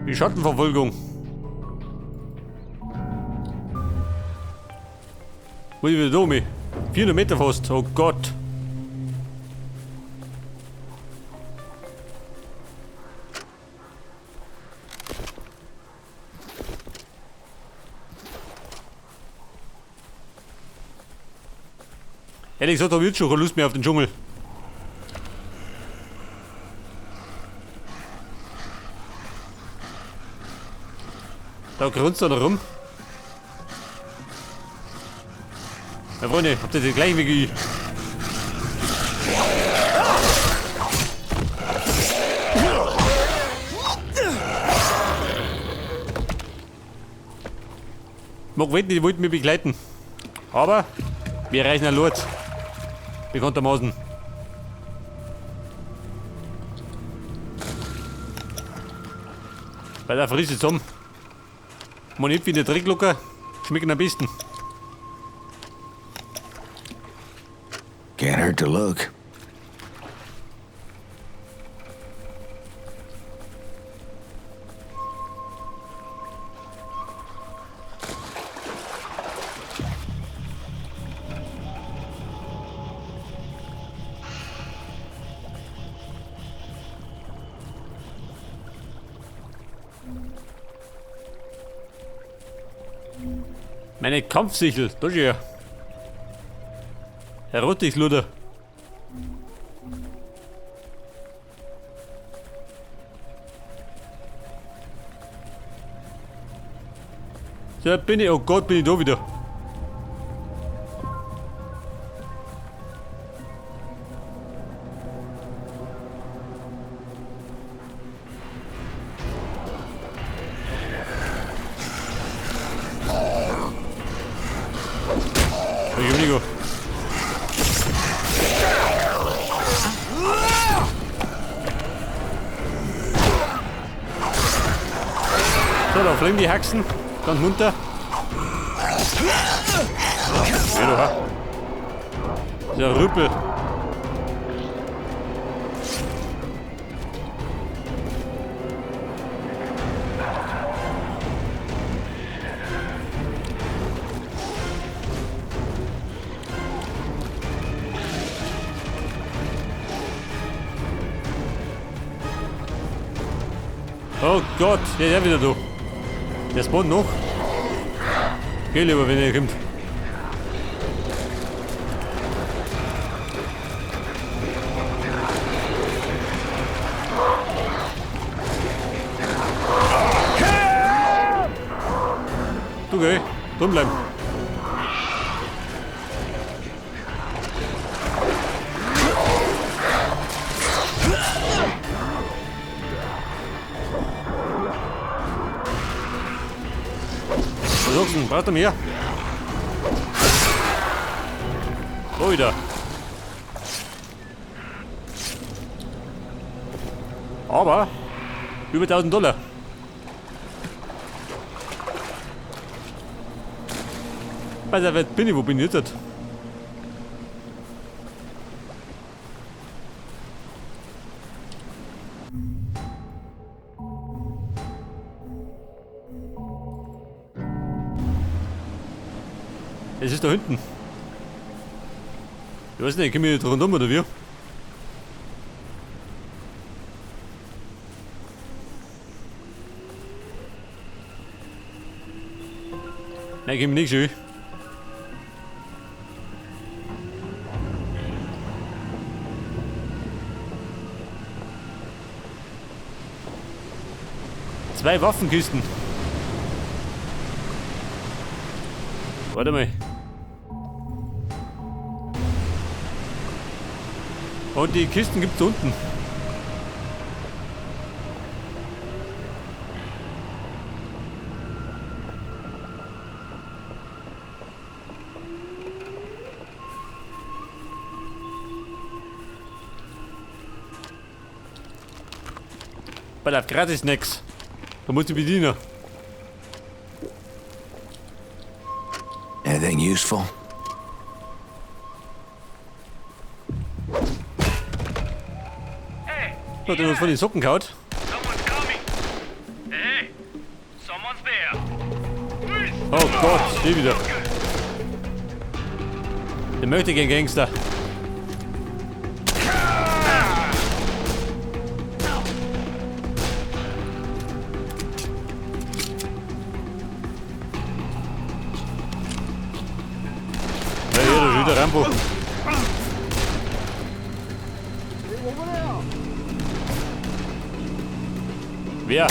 Die Schattenverfolgung. Muss ich wieder da mich? 400 Meter fast. Oh Gott. Ehrlich gesagt, habe ich jetzt schon keine Lust mehr auf den Dschungel. Da grunzt er noch rum. Ja, Freunde, habt ihr den gleichen wie ich? Mag wetten, die wollten mich begleiten. Aber wir reisen ein Lurz. Bekanntermaßen. Bei der Frische zusammen. Man nicht wie der Drecklocker, schmecken am besten. Can't hurt to look. Meine Kampfsichel, da ist er. Herr Rottichsluder. So, bin ich, oh Gott, bin ich da wieder. So, da fliegen die Haxen ganz munter. Ja, du, ha. Rüppel. Oh Gott, der ist ja wieder da. Der spawnt noch. Geh lieber, wenn er kommt. Du geh, drin bleiben. Was sagst du denn? Braucht er mehr? Wo wieder? Aber über 1000 Dollar. Bei der Welt bin ich, wo bin ich jetzt? Es ist da hinten. Ich weiß nicht, komm ich nicht rundum oder wie? Nein, komm ich nicht schön. 2 Waffenkisten. Warte mal. Und die Kisten gibt's unten. Pass auf, gratis nix. Da muss ich bedienen. Anything useful? Hat er uns von den Socken gehauen? Someone's coming. Hey, Die wieder. Der möchte gern Gangster. Ja, hier, da ist wieder Rambo. Wer?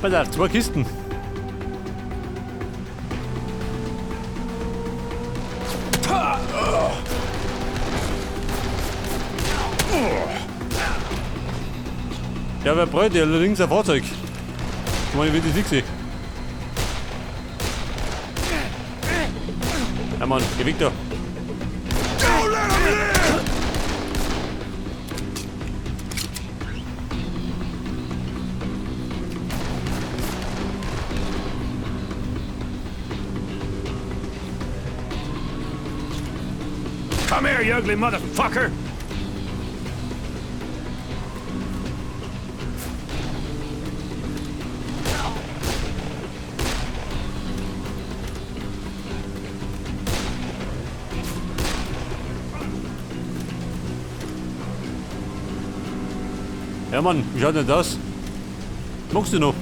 Pass auf, 2 Kisten. Ja, wer braucht ja allerdings ein Fahrzeug? Ich meine, ich will das nicht sehen. Ja Mann, geh weg da. Come here, you ugly motherfucker! Ja Mann, wie schaut denn das? Magst du noch?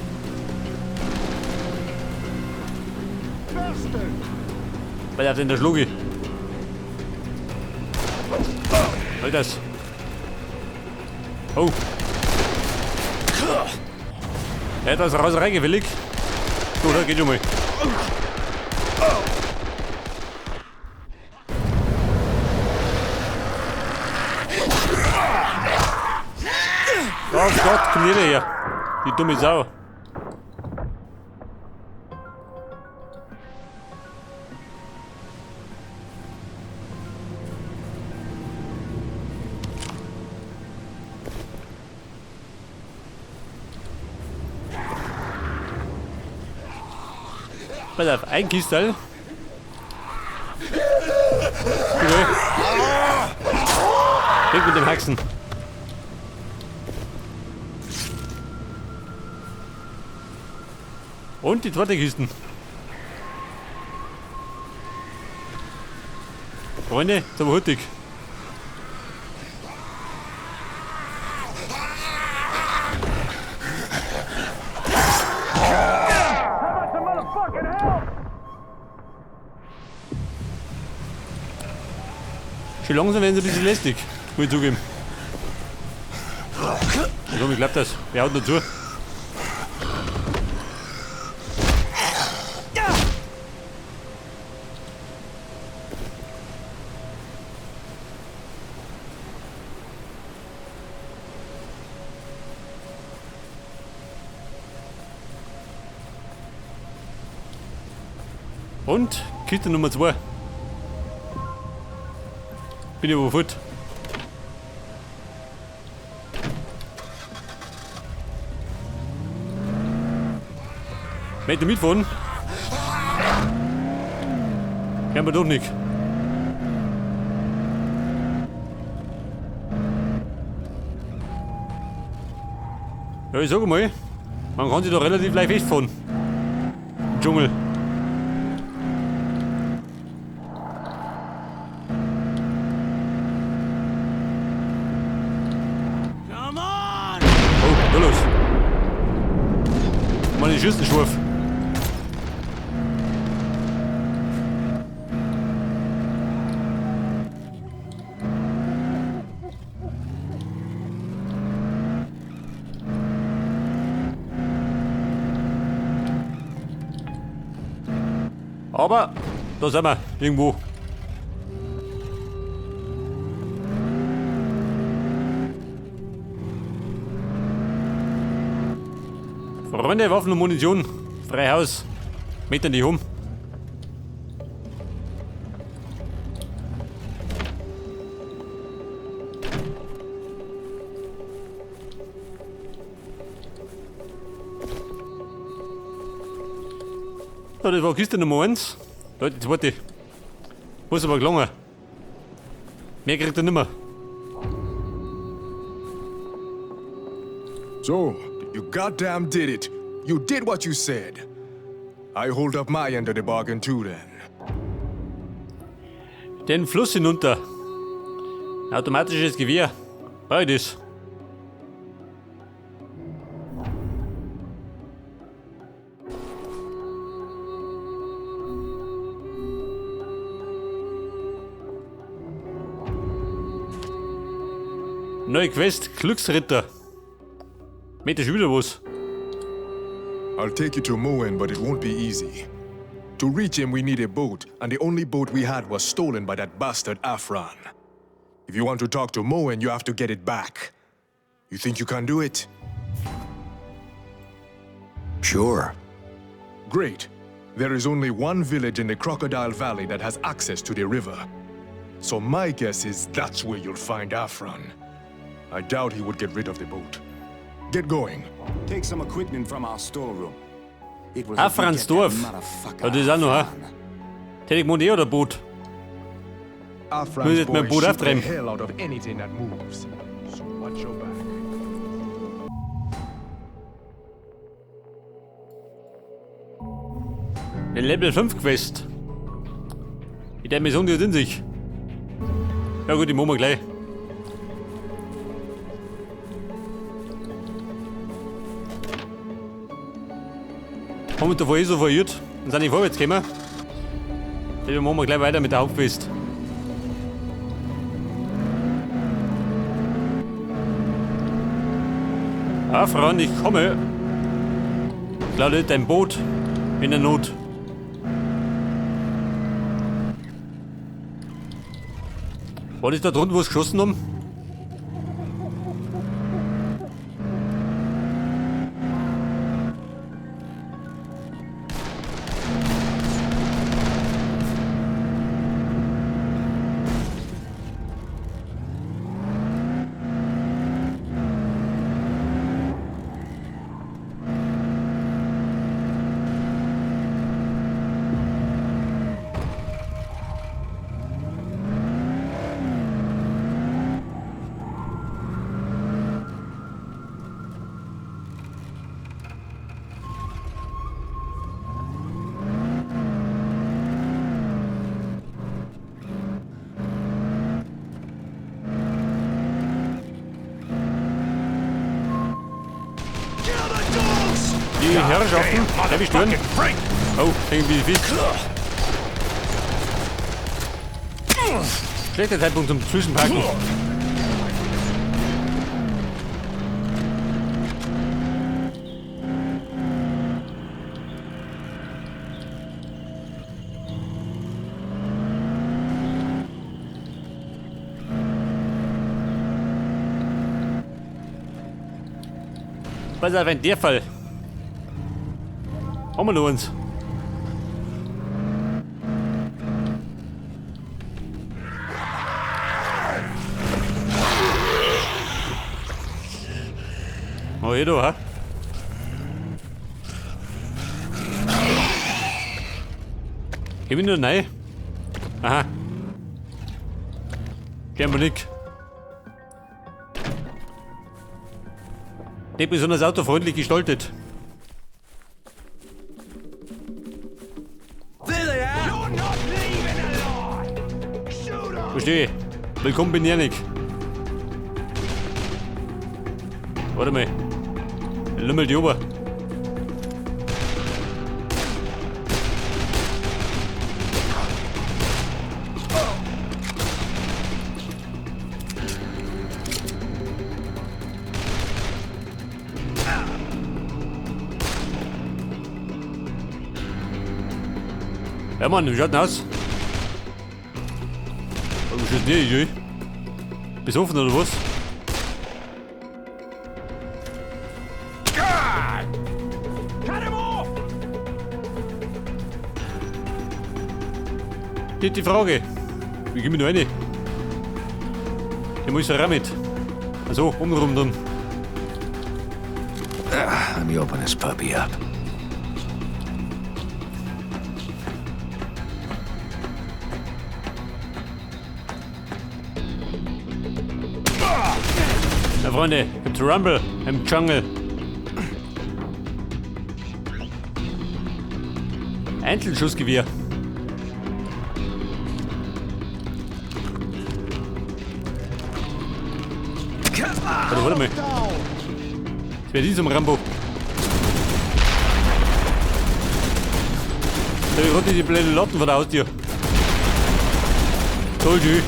Weil er hat in der Schlucke. Halt das. Oh. Er hat was raus reingewillig. So, da geht schon mal. Oh Gott, komm hier her. Die dumme Sau. Pass auf, ein Kistel. Okay. Weg mit dem Haxen. Und die zweite Kisten. Freunde, ist aber hurtig. Schon langsam werden sie ein bisschen lästig, muss ich zugeben. Also, ich glaub das. Wer haut noch zu? Und Kiste Nummer 2. Bin ich aber fort. Möchte mitfahren? Kann man doch nicht. Ja, ich sag mal, man kann sich da relativ leicht festfahren. Im Dschungel. Oh, da los. Meine Schüsselschwurf. Aber da sind wir irgendwo. Freunde, Waffen und Munition. Freihaus. Mit die um. So, das war Kiste Nummer 1. Da, die zweite. Muss aber gelungen. Mehr kriegt er nimmer. So, you goddamn did it. You did what you said. I hold up my end of the bargain too, then. Den Fluss hinunter. Ein automatisches Gewehr. Brauch ich das? Neue Quest, Glücksritter. Mit ist wieder was. I'll take you to Moen, but it won't be easy. To reach him, we need a boat, and the only boat we had was stolen by that bastard Afran. If you want to talk to Moen, you have to get it back. You think you can do it? Sure. Great. There is only one village in the Crocodile Valley that has access to the river. So my guess is that's where you'll find Afran. I doubt he would get rid of the boat. Get going. Take some equipment from our storeroom. It was Afrans Dorf. Ja, das ist auch noch, hä? Hätte ich gewohnt eh oder Boot? Afran's Muss jetzt mein boys Boot shoot the auftreiben. hell out of anything that moves. So watch your back. Eine Level 5 Quest. Die der Mission, die hat in sich. Ja gut, die machen wir gleich. Haben wir davor eh so verirrt und sind nicht vorwärts gekommen. Deswegen machen wir gleich weiter mit der Hauptquest. Ah, Freund, ich komme. Klar, dein Boot in der Not. War das da drunten, wo sie geschossen haben? Die Herrschaften, darf ich stören? Oh, irgendwie fest. Schlechter Zeitpunkt zum Zwischenpacken. Pass auf, in der Fall. Haben wir noch eins. Oh, hier da, hä? Geh ich nur rein? Aha. Scheinbar nicht. Nicht besonders autofreundlich gestaltet. Verstehe. Willkommen bin Janik. Warte mal. Lümmelt die Ober. Ja Mann, wie schaut denn aus? Oh, wie schaut denn die? Besoffen oder was? Die, die Frage. Wie gehen wir da rein? Der muss ja rein mit. Also, umrum dann. Let me open this puppy up. Na Freunde, gibt's Rumble im Jungle. Einzelschussgewehr. Warte, warte mal. Das wäre diesem Rambo. Da hab ich gerade die blöden Latten vor der Haustür. Toll, du.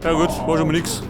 Ja gut, war schon mal nix.